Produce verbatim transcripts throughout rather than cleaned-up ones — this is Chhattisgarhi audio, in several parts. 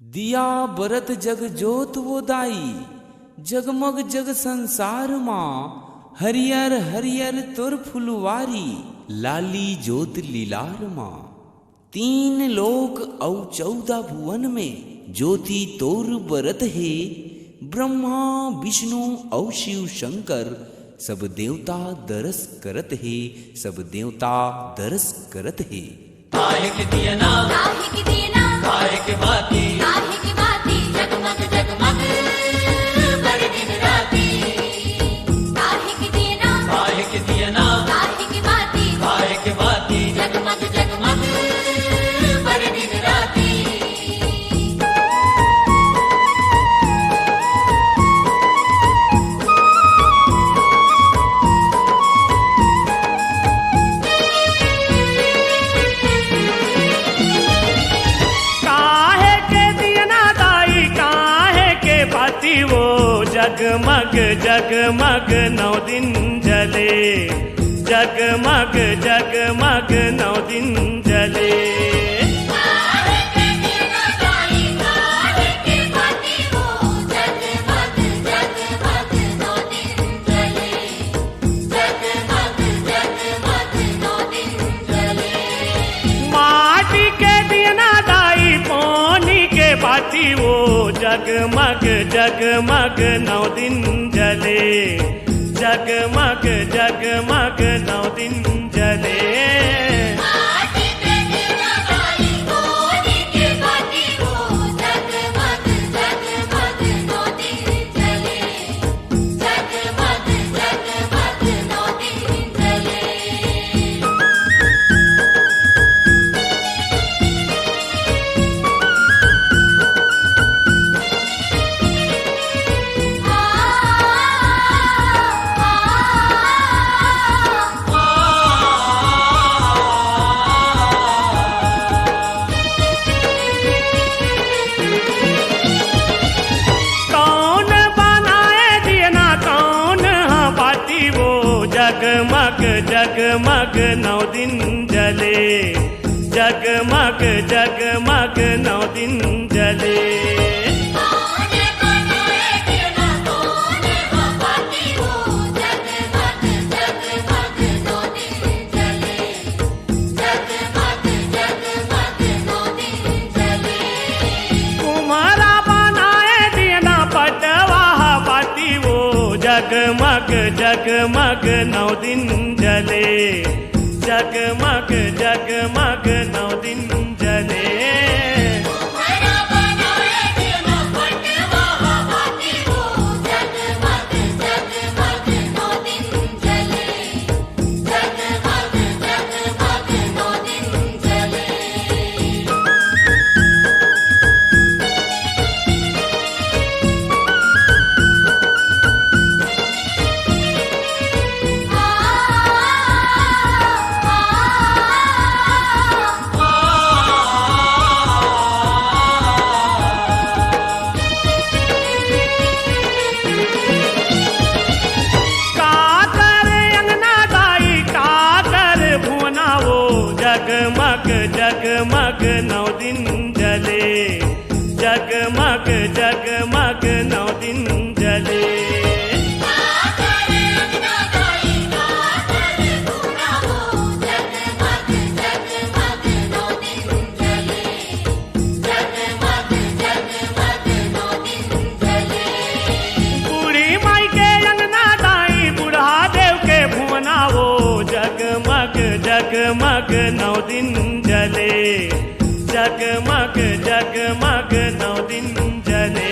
दिया बरत जग जोत वो दाई, जगमग जग संसार मा। हरियर हरियर तोर फुलवारी, लाली जोत लीलार मा। तीन लोक अउ चौदह भुवन में ज्योति तोर बरत हे। ब्रह्मा विष्णु अउ शिव शंकर, सब देवता दरस करत हे, सब देवता दरस करत हे। काहे के दियना, काहे के दियना, काहे के बाती, काहे के बाती, जगमग जगमग बर दिन राती। काहे के दियना, काहे के दियना, काहे के बाती, काहे के बाती, जगमग जगमग बर दिन राती। काहे के दियना दाई, काहे के बाती वो, जगमग जगमग नौ दिन जले, जगमग जगमग नौ दिन जले। माटी के दियना दाई, पानी के बाती वो, जगमग जगमग नौ दिन जले, जगमग जगमग नौ दिन जले। कौन बनाए दियना, कौन ह बाती वो, जगमग जगमग नौ दिन जले, जगमग जगमग नौ दिन जले। कुम्हरा बनाए दियना, पटवा ह बाती वो, जगमग जगमग नौ दिन जले, जगमग जगमग नौ दिन जले। काकर अंगना दाई, काकर भुवना वो, जगमग जगमग नौ दिन जले, जगमग जगमग नौ दिन जले। बूढ़ी माई के अंगना दाई, बूढ़ा देव के भुवना वो, जगमग जगमग नौ दिन जले, जगमग जगमग नौ दिन जले।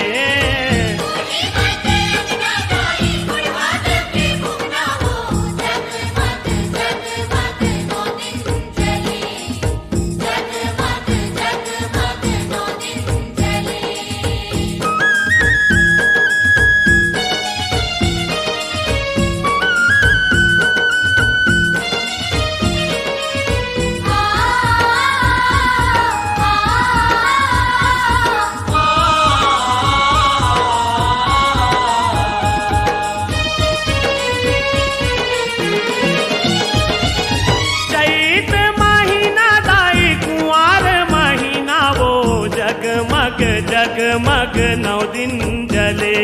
मग नौ दिन जले,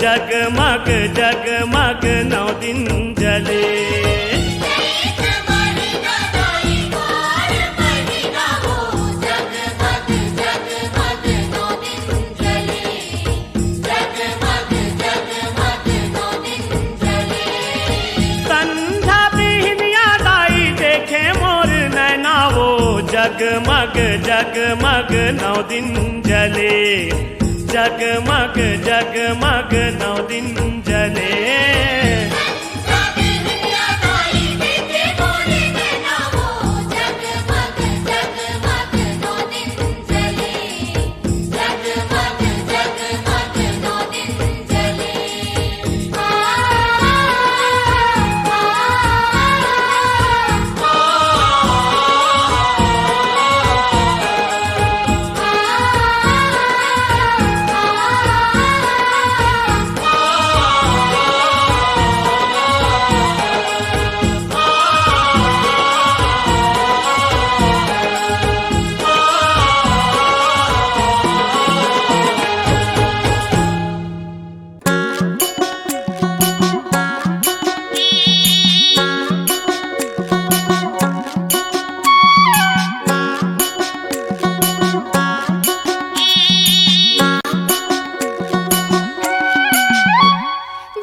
जगमग जगमग नौ दिन जले। संझा बिहनिया दाई देखे मोर नैना वो, जगमग जगमग नौ दिन जले, जगमग जगमग नौ दिन जले।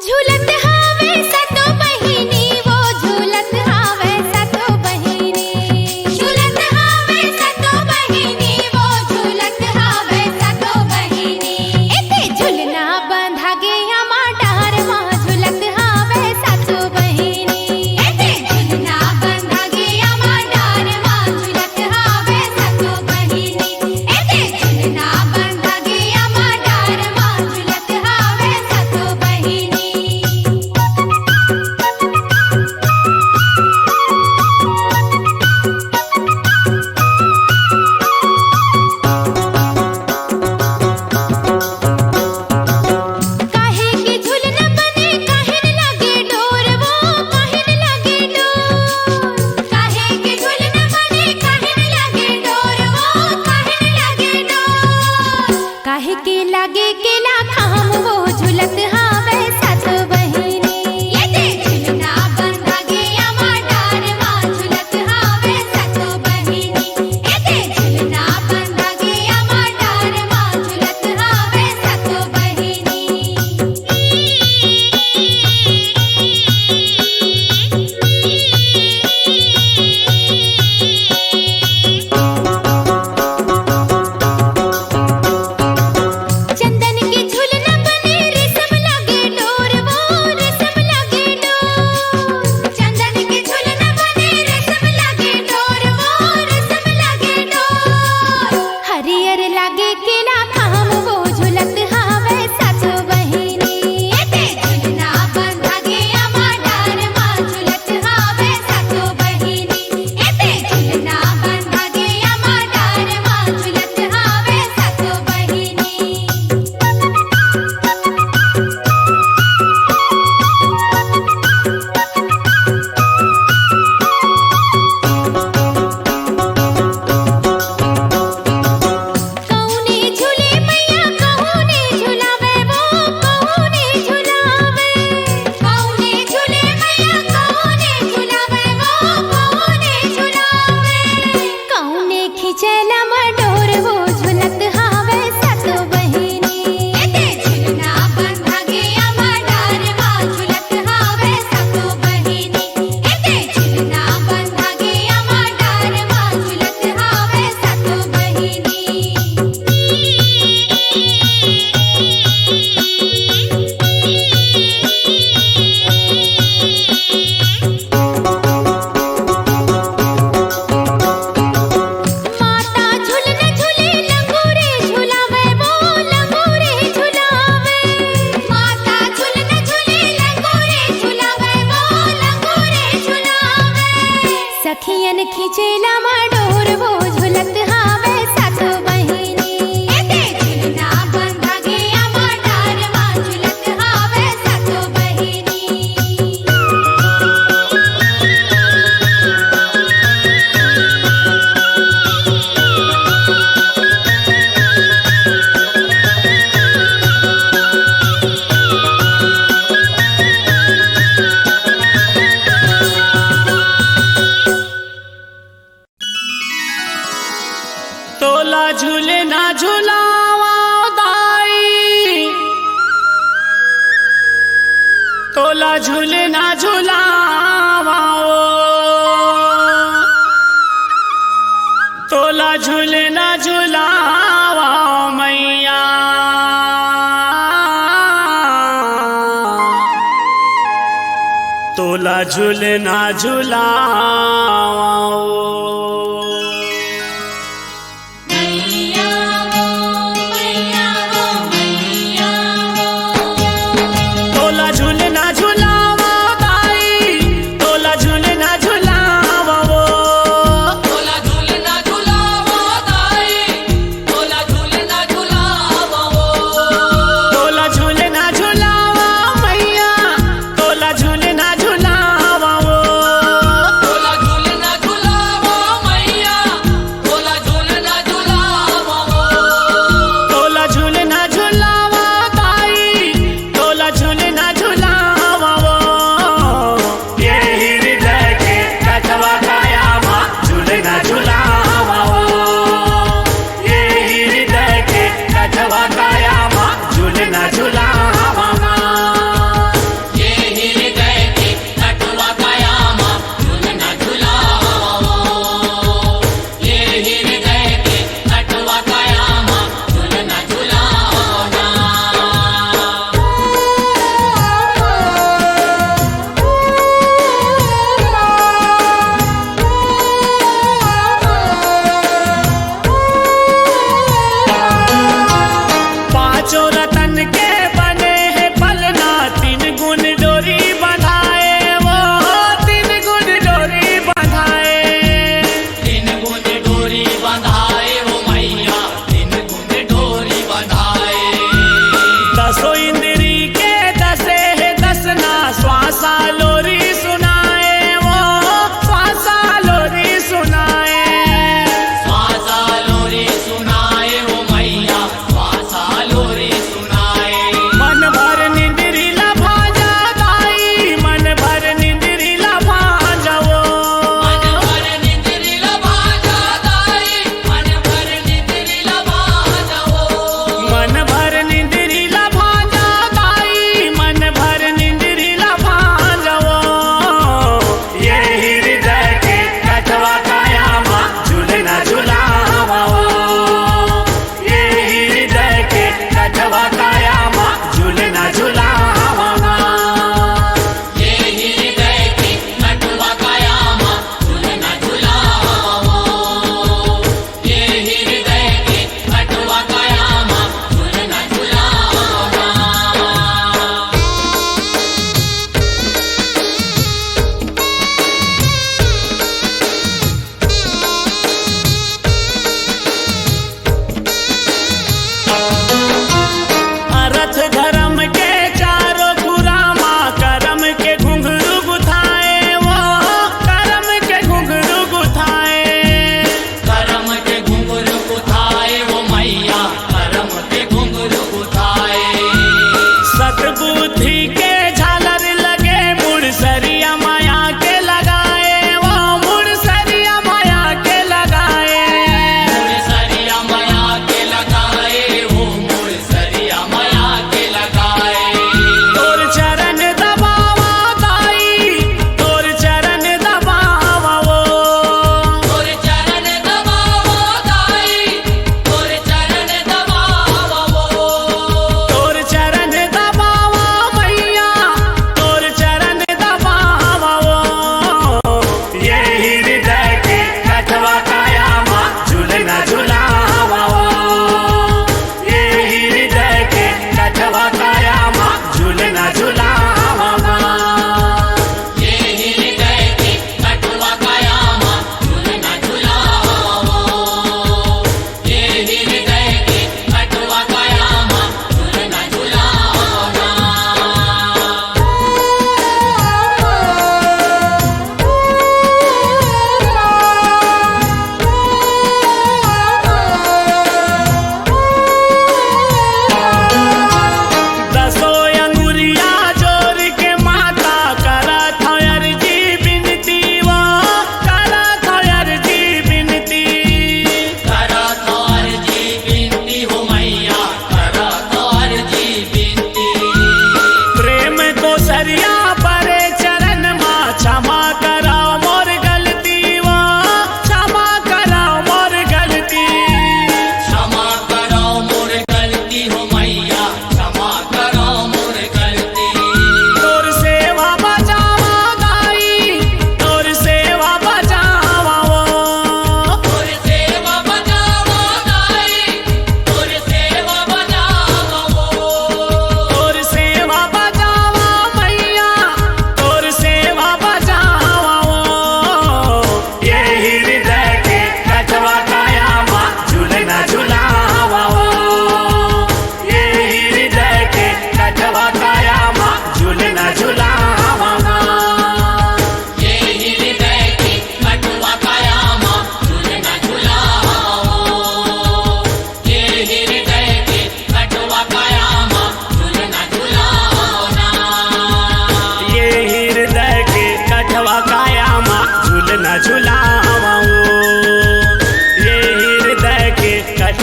झूलत हावे सतो बहिनी, वो झूलत हावे सतो बहिनी। झूलत हावे सतो बहिनी, वो झूलत हावे सतो बहिनी। एते झुलना बंधा गे अमा डार मा, झूलत हावे सतो बहिनी। एते झुलना बंधा गे अमा डार मा, झूलत हावे सतो बहिनी। एते झुलना बंधा गे अमा डार मा, झूलत हावे सतो बहिनी। काहे के झुलना बने काहे न लागे डोर वो, काहे न लागे डोर। काहे के झुलना बने काहे न लागे डोर वो, काहे न लागे डोर। काहे के लागे केला खाम वो, झुलत हावे सत बहिनी। एते झुलना बंधा गे अमा डार मा, झुलत हावे सत बहिनी। एते झुलना बंधा गे अमा डार मा, झुलत हावे सत बहिनी। चंदन के झुलना बने रेशम लागे डोर वो, रेशम लागे डोर। चंदन के झुलना बने रेशम लागे डोर वो, रेशम लागे डोर। हरियर लागे केला खाम वो, झुलत हावे सत बहिनी। एते झुलना बंधा गे अमा डार मा, झुलत हावे सत बहिनी। एते झुलना बंधा गे अमा डार मा, झुलत हावे सत बहिनी। कउने झूले मैया, कउने झुलावे वो, कउने झुलावे। कउने झूले मैया, कउने झुलावे वो, कउने झुलावे। कउने खिंचेला मडोर वो, झुलत हावे सत बहिनी। एते झुलना बंधा गे अमा डार मा, झुलत हावे सत बहिनी। एते झुलना बंधा गे अमा डार मा, झुलत हावे सत बहिनी। माता झुलना झुले तोला झुलना झुलावा मैया, तोला झुलना झुलावा। तोला झुलना झुलावा दाई, तोला झुलना झुलावा वो। तोला झुलना झुलावा मैया, तोला झुलना झुलावा वो।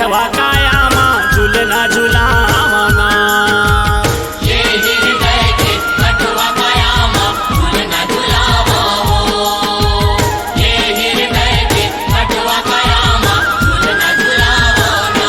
हवा काया मा झूलना झुलावना। ये हृदय के खटवा काया मा झूलना झुलावा हो। ये हृदय के खटवा काया मा झूलना झुलावा ना।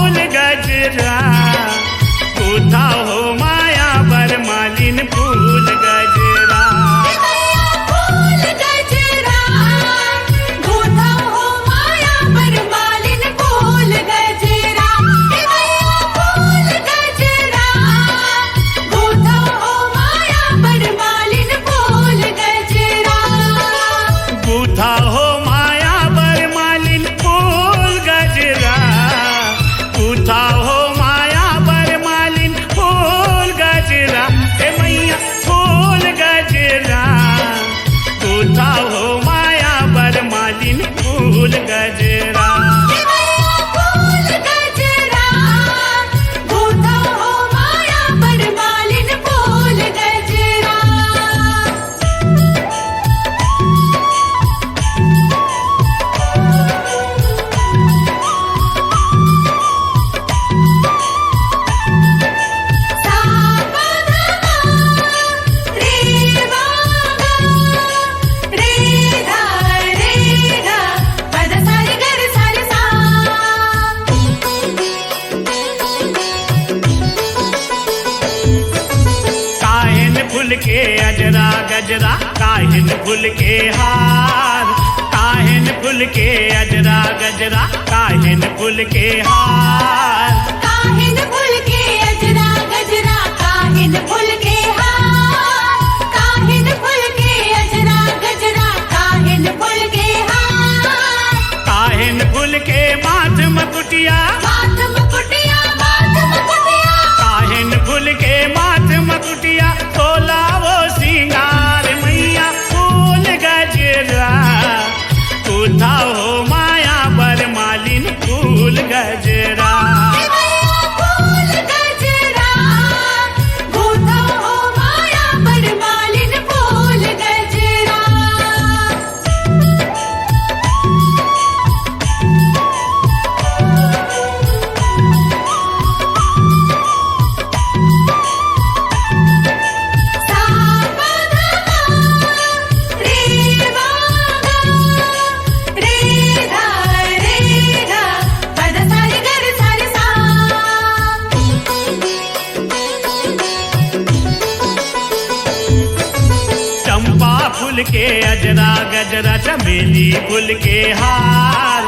फूल गजरा, गुथव हो माया बर मालिन फूल गजरा। ए भैया फूल गजरा, गुथव हो माया बर मालिन फूल गजरा। ए भैया फूल गजरा, गुथव हो माया बर मालिन फूल गजरा। गुथव हो माया बर मालिन फूल गजरा, गुथव हो माया बर मालिन फूल गजरा। ए मैया फूल गजरा, गुथव हो माया बर मालिन फूल गजरा। ए मैया फूल गजरा, गुथव हो माया बर मालिन फूल गजरा। काहेन फूल के अजरा गजरा, काहेन फूल के हार, काहेन फूल के अजरा गजरा, काहेन फूल के हार। काहेन फूल के अजरा गजरा, काहेन फूल के हार, काहेन फूल के अजरा गजरा, काहेन फूल के हार। काहेन फूल के माथ मकुटिया, माथ मकुटिया, माथ मकुटिया। काहेन फूल के माथ मकुटिया, तोला वो सिंगार मैया फूल गजरा। गुथव हो माया बर मालिन फूल गजरा। ए मैया फूल गजरा, गुथव हो माया बर मालिन फूल गजरा। चंपा फूल के अजरा गजरा, चमेली फूल के हार।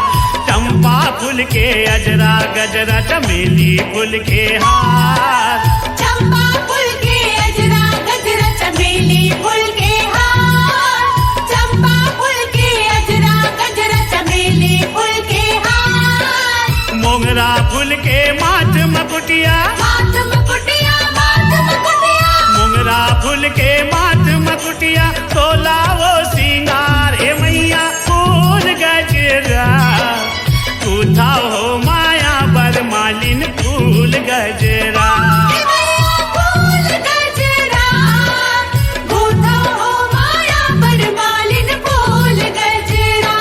चंपा फूल के अजरा गजरा, चमेली फूल के हार। चंपा फूल के अजरा गजरा, चमेली फूल के हार। चंपा फूल के अजरा गजरा, चमेली फूल के हार। मोंगरा फूल के माथ मकुटिया, माथ मकुटिया, माथ मकुटिया। मोंगरा फूल के माथ मकुटिया, तोला वो सिंगार। ए मैया फूल गजरा, गुथव हो माया बर मालिन फूल गजरा। ए मैया फूल गजरा, गुथव हो माया बर मालिन फूल गजरा।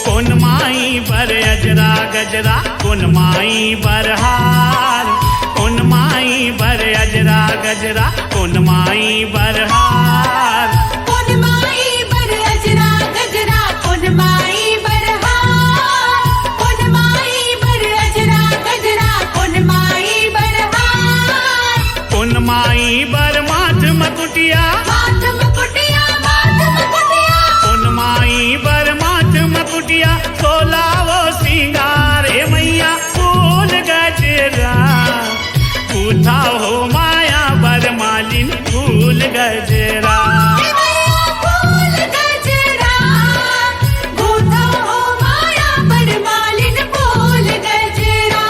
कोन माई बर अजरा गजरा, कोन माई बर हार। कोन माई बर अजरा गजरा, कोन माई बर हार। कोन माई बर अजरा गजरा, कोन माई बर हार। कोन माई बर अजरा गजरा, कोन माई बर हार। कोन माई बर माथ मकुटिया, माथ मकुटिया, माथ मकुटिया। कोन माई बर माथ मकुटिया, तोला वो सिंगार। ए मैया फूल गजरा, गुथव हो माया बर मालिन फूल गजरा। ए मैया फूल गजरा, गुथव हो माया बर मालिन फूल गजरा।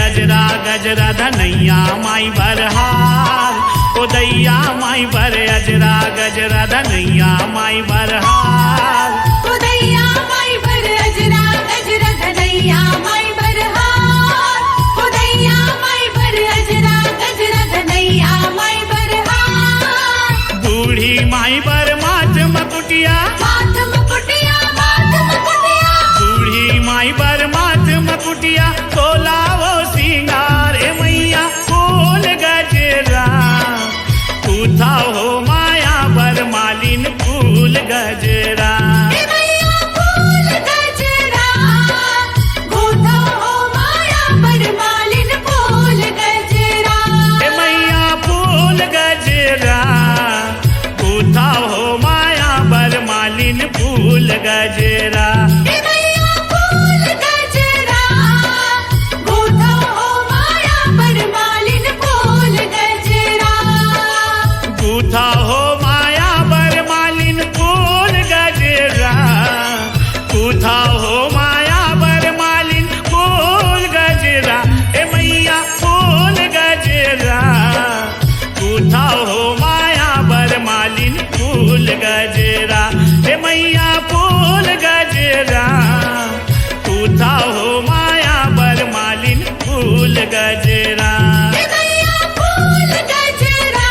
गजरा गजरा धनैया माई बर हार, ओ दैया माई बर अजरा गजरा धनैया माई बर हार। ओ दैया माई बर अजरा गजरा धनैया माई बर हार, ओ दैया माई बर अजरा गजरा धनैया माई बर हार। बूढ़ी माई बर माथ मकुटिया, माथ मकुटिया, माथ मकुटिया। बूढ़ी माई बर माथ मकुटिया, तोला वो सिंगार। ए मैया फूल गजरा, कुथा हो माया बर मालिन फूल गजरा। ए मैया फूल गजरा, कुथा हो माया बर मालिन फूल गजरा। ए मैया फूल गजरा, कुथा हो माया बर मालिन फूल गजरा। ए मैया फूल गजरा, कुथा हो माया बर मालिन फूल गजरा। कुथा हो माया बर मालिन फूल गजरा, कुथा हो माया बर मालिन फूल गजरा। ए मैया फूल गजरा, कुथा हो माया बर मालिन फूल गजरा। ए मैया फूल गजरा, कुथा हो माया बर मालिन फूल गजरा। ए मैया फूल गजरा,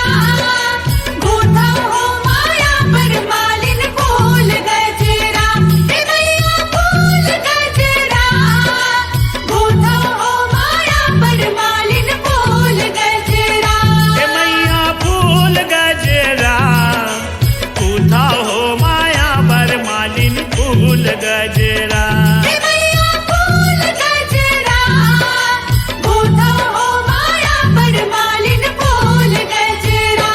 कुथा हो माया बर मालिन फूल गजरा। ए मैया फूल गजरा, कुथा हो माया बर मालिन फूल गजरा। ए मैया फूल गजरा, कुथा हो माया बर मालिन फूल गजरा। ए मैया फूल गजरा, कुथा हो माया बर मालिन फूल गजरा।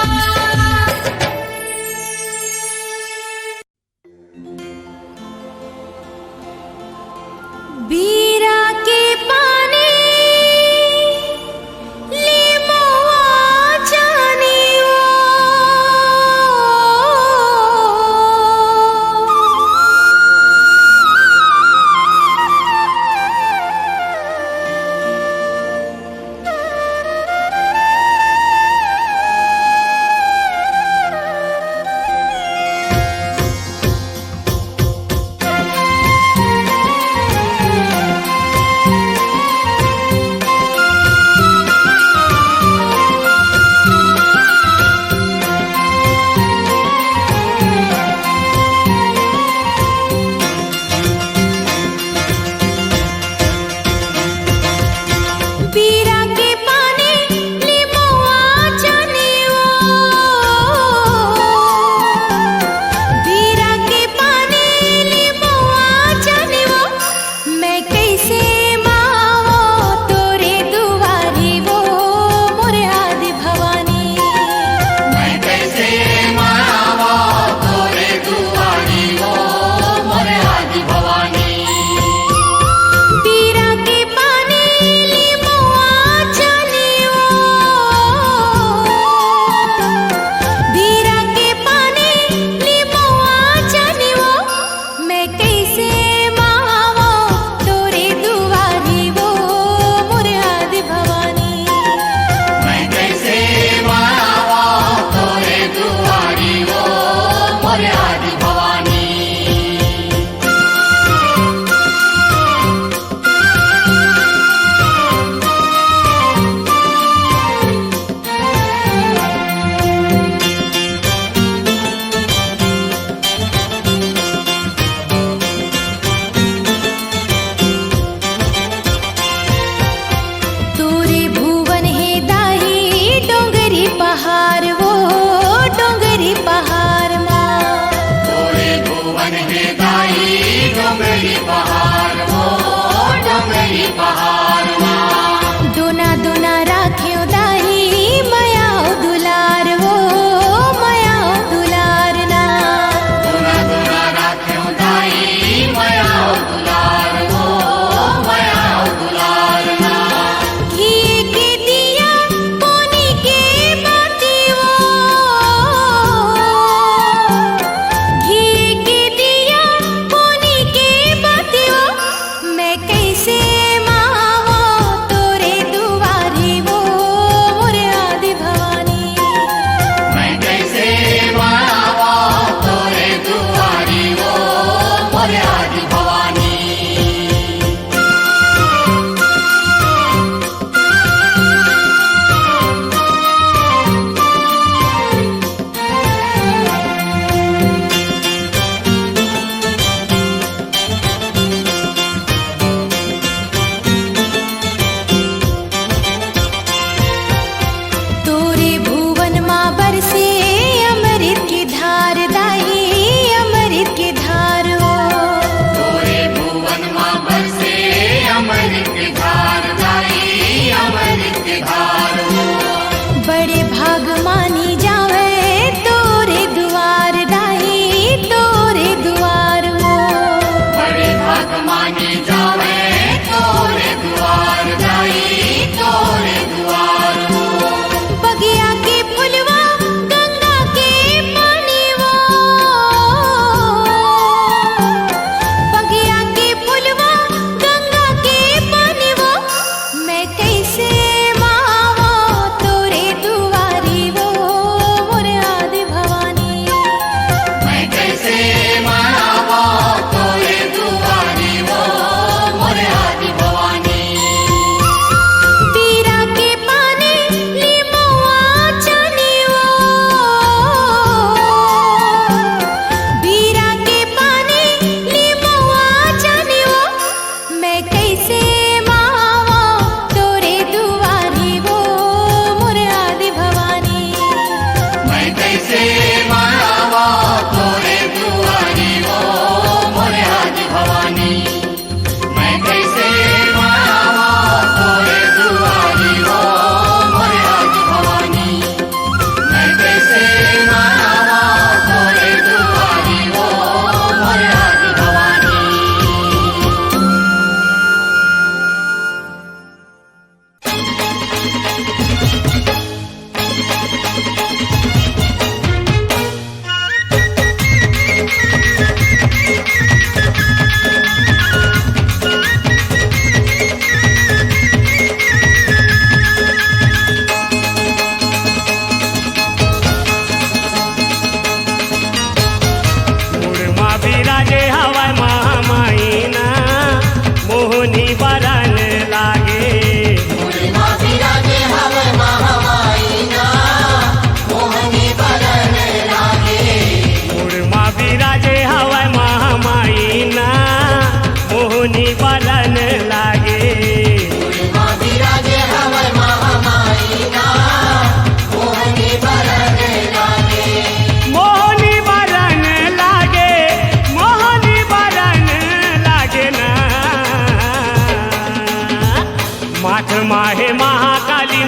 बीरा के पानी ले मोआ जानी ओ। बीरा के पानी ले मोआ जानी ओ, बीरा के पानी ले मोआ जानी ओ, मैं कैसे मावो तोरे दुआरी वो मोरे आदि भवानी। मैं कैसे मावो तोरे दुआरी वो मोरे आदि भवानी। बीरा के पानी ले मोआ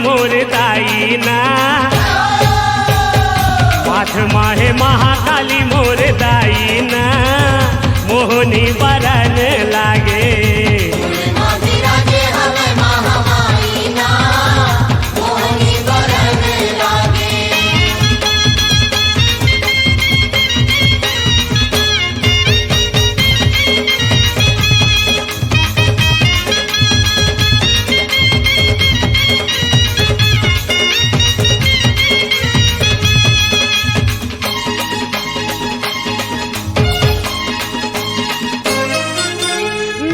मोर दाई ना, माथ माहे महाकाली मोर दाई ना, मोहनी बरन लागे।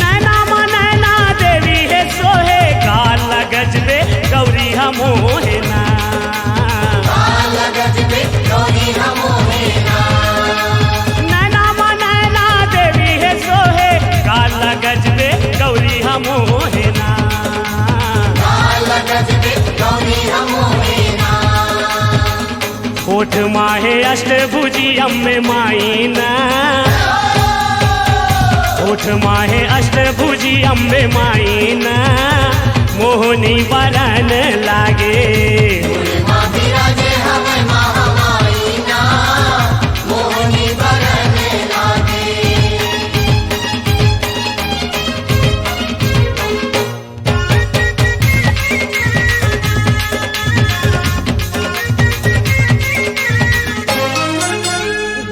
नैना मा नैना देवी हे सोहे, काल गजबे गौरी ह मोहे ना। काल गजबे गौरी ह मोहे ना। नैना मा नैना देवी हे सोहे, काल गजबे गौरी ह मोहे ना। काल गजबे गौरी ह मोहे ना। ओठ माहे अष्टभुजी अम्बे माई ना, ओठ माहे अष्टभुजी अम्बे माई ना, मोहनी बरन लागे।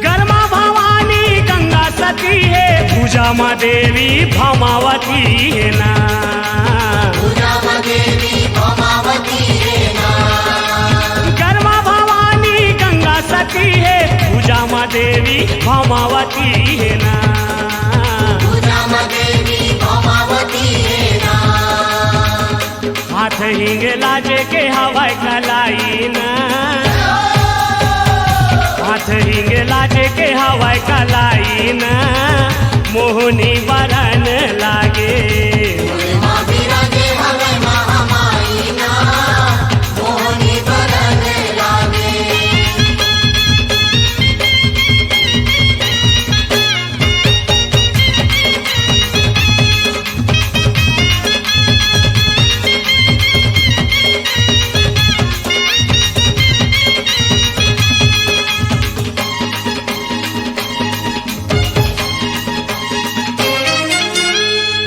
गरमा भवानी गंगा सती हे, भुजा मा देवी भमावती हे ना। भुजा मा देवी भमावती हे ना। गरमा भवानी गंगा सती हे, भुजा मा देवी भमावती हे ना। भुजा मा देवी भमावती हे ना। हाथ हिंगे लाजे के हवय कलाई ना, हाथ हिंगे लाजे के हवय कलाई ना, मोहनी बरन लागे।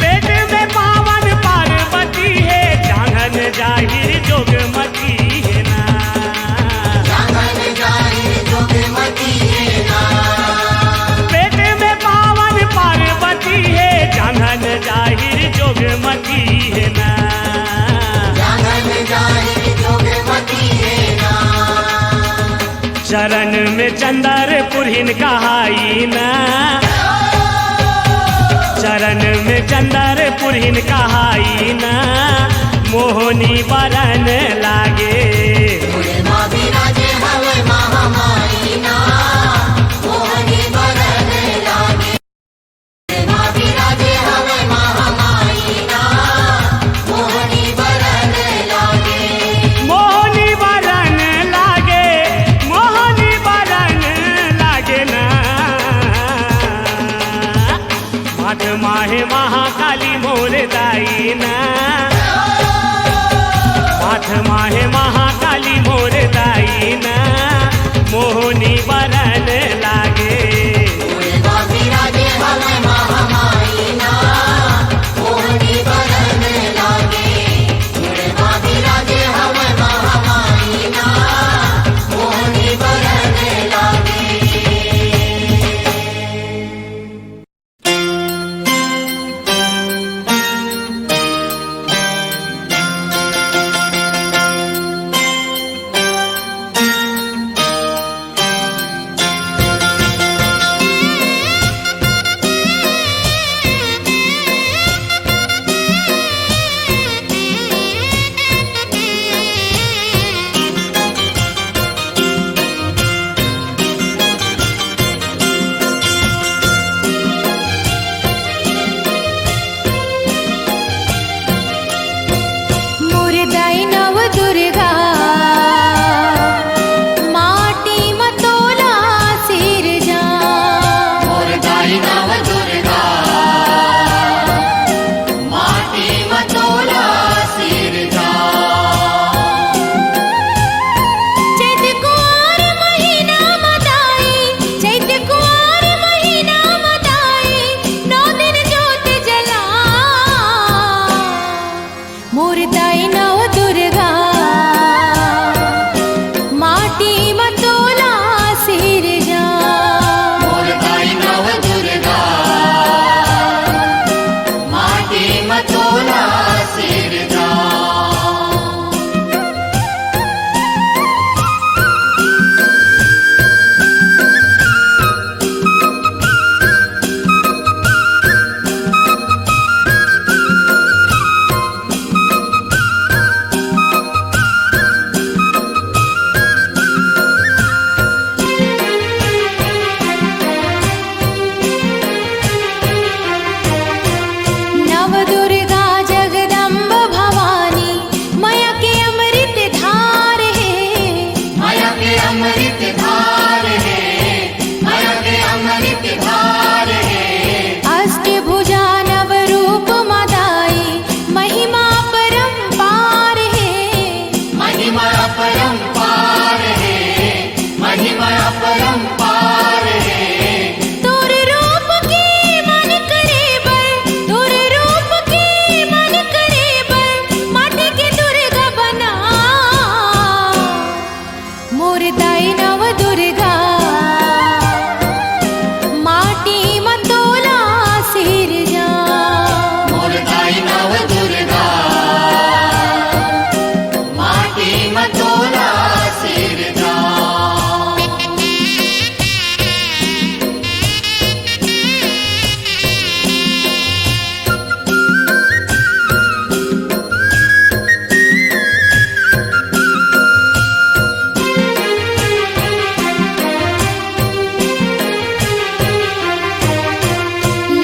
पेट में पावन पार्वती हे, जांघन जाहिर जोगमती हे ना। जांघन जाहिर जोगमती हे ना। पेट में पावन पार्वती हे, जांघन जाहिर जोगमती हे ना। जांघन जाहिर जोगमती हे ना। चरण में चंदर पुरहिन कहाई ना, चरण में चंदर पुरहिन कहाई ना, मोहनी बरन लागे। मोहनी बरन लागे, मोहनी बरन लागे ना। माथ माहे महाकाली मोर दाई ना, माथ माहे महाकाली मोर दाई ना, मोहनी बरन लागे। परंपार हे, महिमा अपरंपार हे। तोर रूप के मान करे बर, तोर रूप के मान करे बर, माटी के दुर्गा बना। मोर दाई नव दुर्गा, माटी म तोला सिरजा। मोर दाई नव दुर्गा, माटी म तोला सिरजा।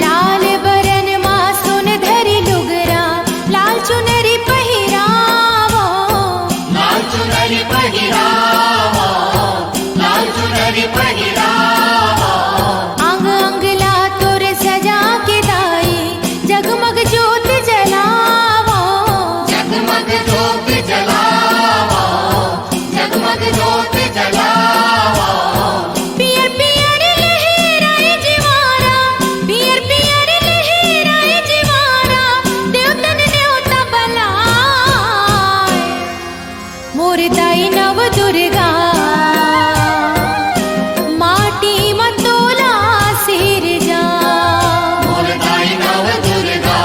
लाल बरन मा सोन धरी लुगरा, लाल चुनरी पहिरावो। लाल चुनरी पहिरावो, लाल चुनरी पहिरावो। अंग अंग ला तोर सजा के दाई, जगमग जोत जलावो। जगमग जोत जलावो, जगमग जोत जलावो। पियर पियर लहराए जिवारा, पियर पियर लहराए जिवारा, देवतन देवता बलाए। मोर दाई नव दुर्गा, माटी म तोला सिरजा। मोर दाई नव दुर्गा,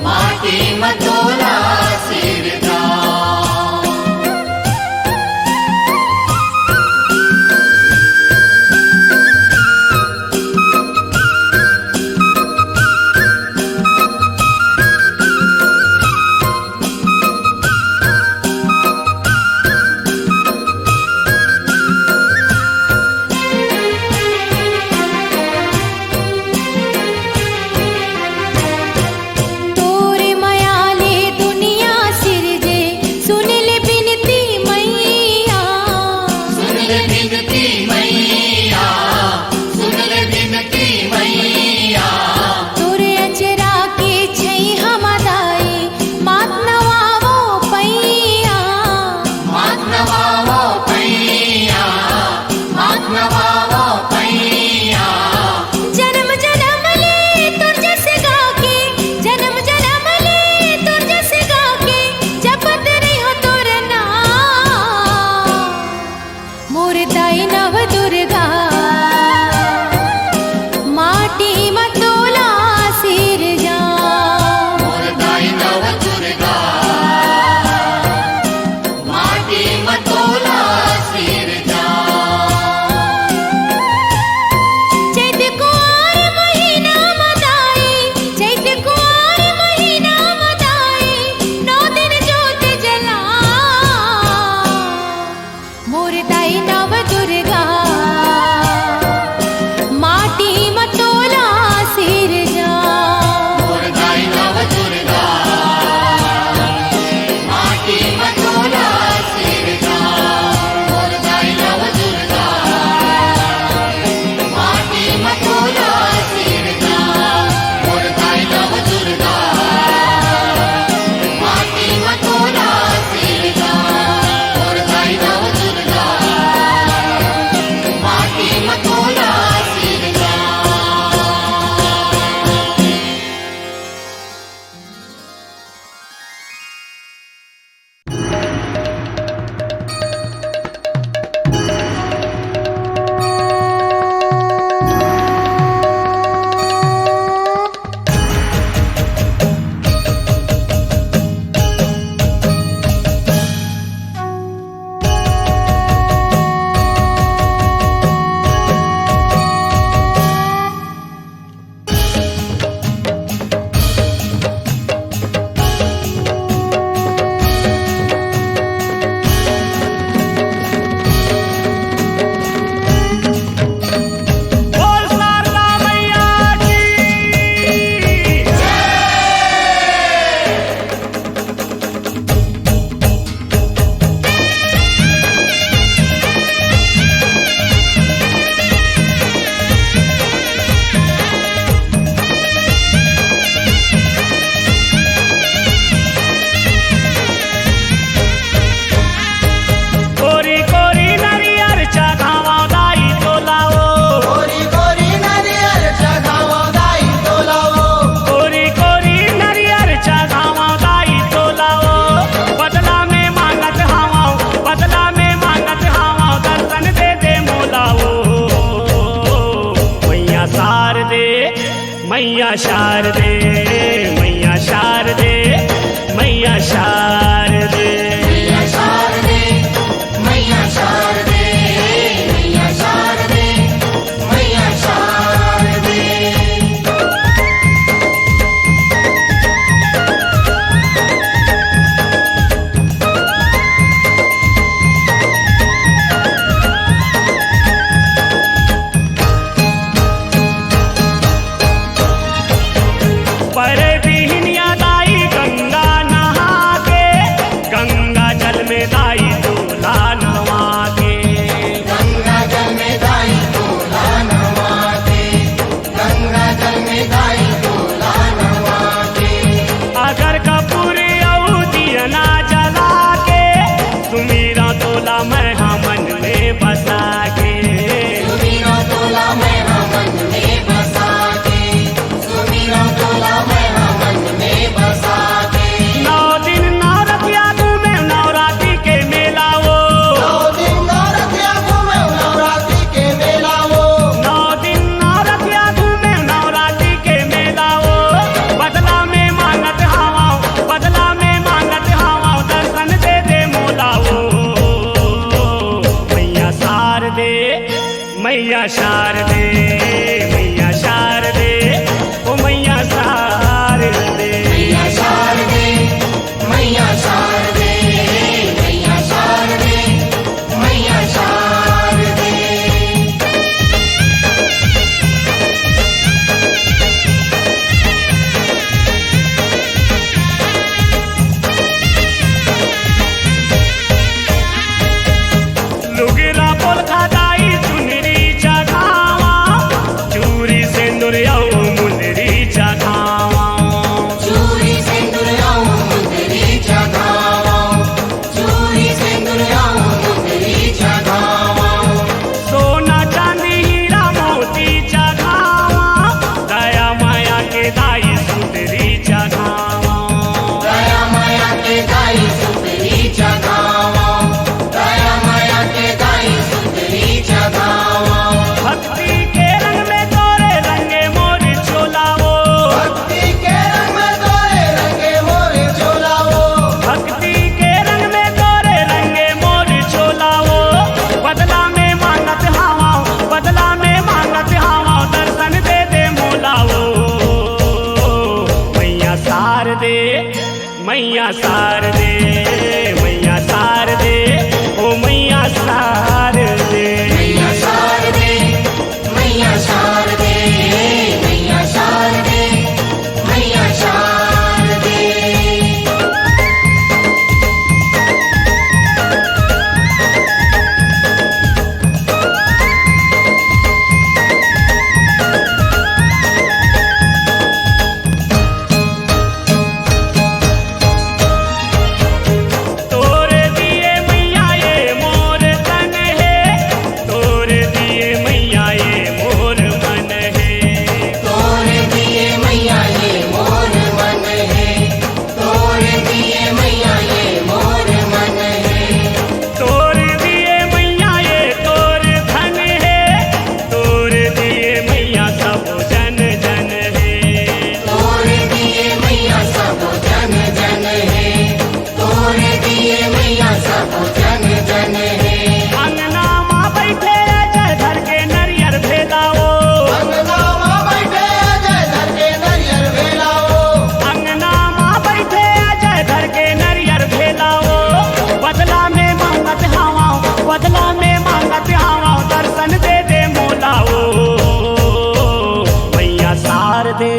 माटी म तोला सिरजा। शारदे, मैया शारदे, मैया शारदे। मैया शारदे, मैया शारदे, मैया शारदे, मैया शारदे। परे बिहनिया दाई गंगा नहा के, गंगा जल में दाई तोला नवा के। गंगा जल में दाई तोला नवा के, गंगा जल में दाई तोला नवा के। अगर कपूर अउ दियना जला के, सुमिरँव तोला मैं हा मन में बसा के। सुमिरँव तोला मैं हा मन में बसा के। सुमिरँव तोला मैं हा मन में बसा के। नौ दिन नवरतिया घूमेंव नवरात्रि के मेला ओ। नौ दिन नवरतिया घूमेंव नवरात्रि के मेला ओ। नौ दिन नवरतिया घूमेंव नवरात्रि के मेला ओ। बदला में मांगत हावँव, बदला में मांगत हावँव, दर्शन दे दे मोला ओ। मैया शारदे, मैया शारदे, मैया शारदे, ओ मैया शारदे। मैया शारदे, मैया शारदे, मैया शारदे, मैया शारदे। लुगरा पोलखा दाई चुनरी चघावँव, चूरी सेंदुर अउ मुंदरी चघावँव। चूरी सेंदुर अउ मुंदरी चघावँव, चूरी सेंदुर अउ मुंदरी चघावँव। सोना चांदी हीरा मोती चघावँव, दया माया के दाई सुंदरी चघावँव। दया माया के दाई सुंदरी चघावँव, दया माया के दाई सुंदरी चघावँव। भक्ति के रंग में तोरे रंगे मोर चोला ओ। भक्ति के रंग में तोरे रंगे मोर चोला ओ। भक्ति के रंग में तोरे रंगे मोर चोला ओ। बदला में मांगत हावँव, बदला में मांगत हावँव, दर्शन दे दे मोला ओ। मैया शारदे, मैया शारदे, मैया शारदे, ओ मैया शारदे। मैया शारदे, मैया शारदे, मैया शारदे, मैया शारदे। तोरे दिए मैया ये मोर तन हे, तोरे दिए मैया ये मोर मन हे। तोरे दिए मैया ये मोर मन हे, तोरे दिए मैया ये मोर मन हे। तोरे दिए मैया ये तोर धन हे, तोरे दिए मैया सब जन जन हे। तोरे दिए मैया सब जन जन हे, तोरे दिए मैया सब जन जन हे। अंगना मा बैठे अजय धर के नरियर भेला ओ। अंगना मा बैठे अजय धर के नरियर भेला ओ। अंगना मा बैठे अजय धर के नरियर भेला ओ। बदला में मांगत हावँव, बदला में मांगत हावँव, दर्शन दे दे मोला ओ। मैया शारदे,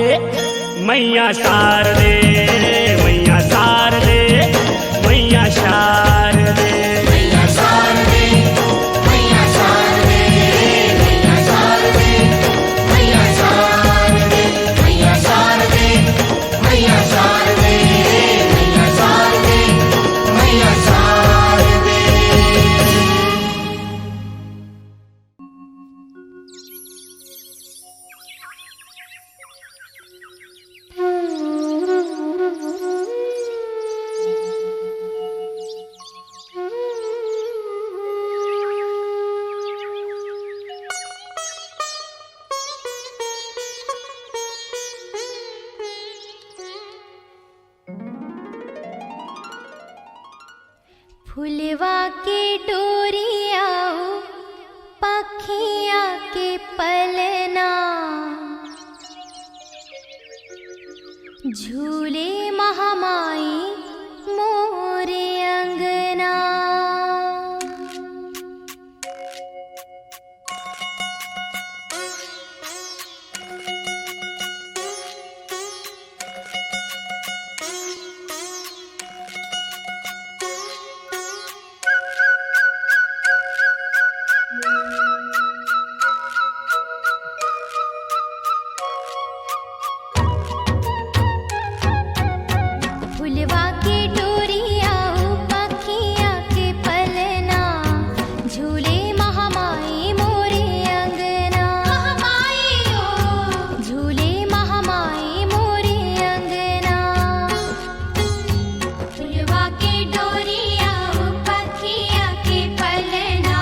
मैया शारदे, मैया शारदे, मैया शारदे। मैया शारदे, मैया शारदे, मैया शारदे, मैया शारदे, मैया शारदे, मैया शारदे, मैया शारदे, मैया शारदे। फुलवा के डोरी अउ पखिया के पलना, झूले महामाई मोरे अंगना। फुलवा के डोरी अउ पखिया के पलना, झूले महामाई मोरे अंगना। महामाई ओ, झूले महामाई मोरे अंगना। फुलवा के डोरी अउ पखिया के पलना,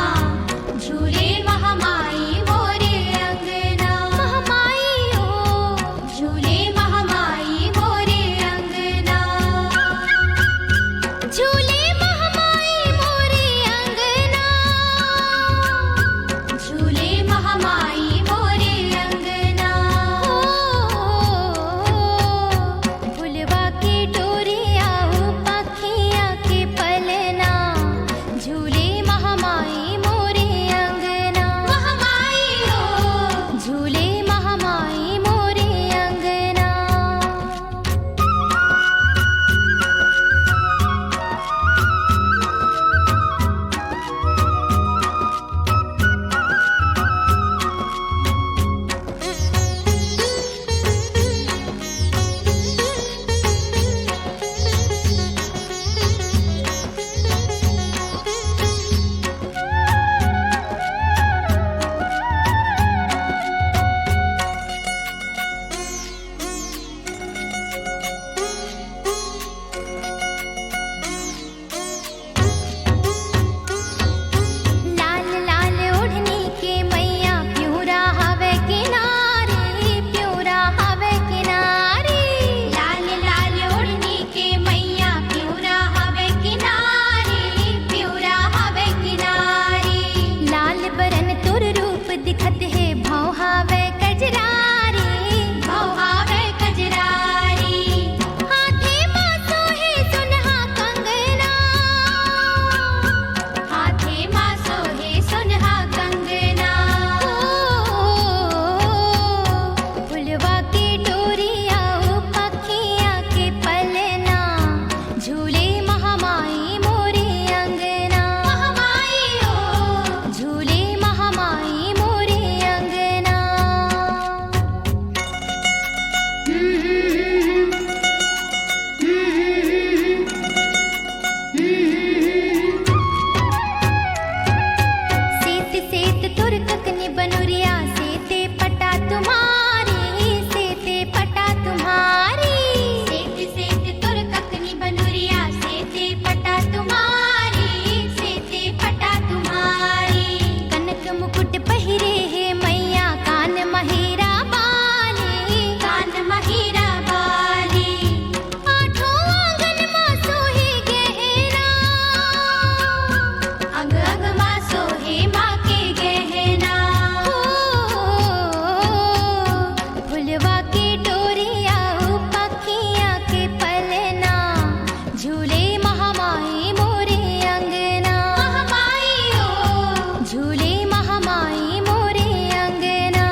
झूले महामाई मोरे अंगना। महामाई ओ, झूले महामाई मोरे अंगना। झूले महामाई मोरे अंगना। झूले महामाई मोरे अंगना। ओ, फुलवा के डोरी अउ पखिया के पलना, झूले महामाई मोरे अंगना। महामाई ओ, झूले महामाई मोरे अंगना। लाल लाल ओढ़नी के मैया, पिंवरा हवे किनारे, पिंवरा हवे किनारे। लाल लाल ओढ़नी के मैया, पिंवरा हवे किनारे, पिंवरा हवे किनारे। लाल बरन तोर रूप दिखत हे, भौं हवे कजरारी, भौं हवे कजरारी। हाथे मा सोहे सोनहा कंगना, हाथे मा सोहे सोनहा कंगना। ओ, फुलवा के डोरी अउ पखिया के पलना, झूले महामाई मोरे अंगना। महामाई ओ, झूले महामाई मोरे अंगना। सेत सेत तोर ककनी बनुरिया, सेते पटा तुम्हारी, सेते पटा तुम्हारी। सेत सेत तोर ककनी बनुरिया, सेते पटा तुम्हारी, सेते पटा तुम्हारी। कनक मुकुट पहिरे हे मैया, कान म हीरा बाली, कान म हीरा बाली। आठों आंगन मा सोहे गहना, अंग अंग मा सोहे माँ के गहना। ओ, फुलवा के डोरी अउ पखिया के पलना, झूले महामाई मोरे अंगना। महामाई ओ, झूले महामाई मोरे अंगना।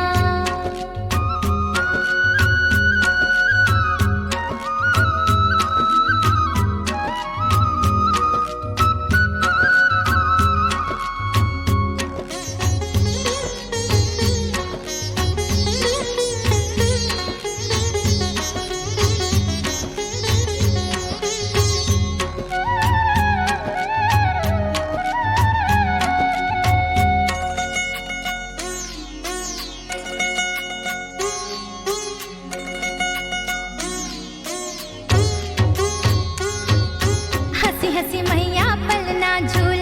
हंसी हंसी मैया पलना झूले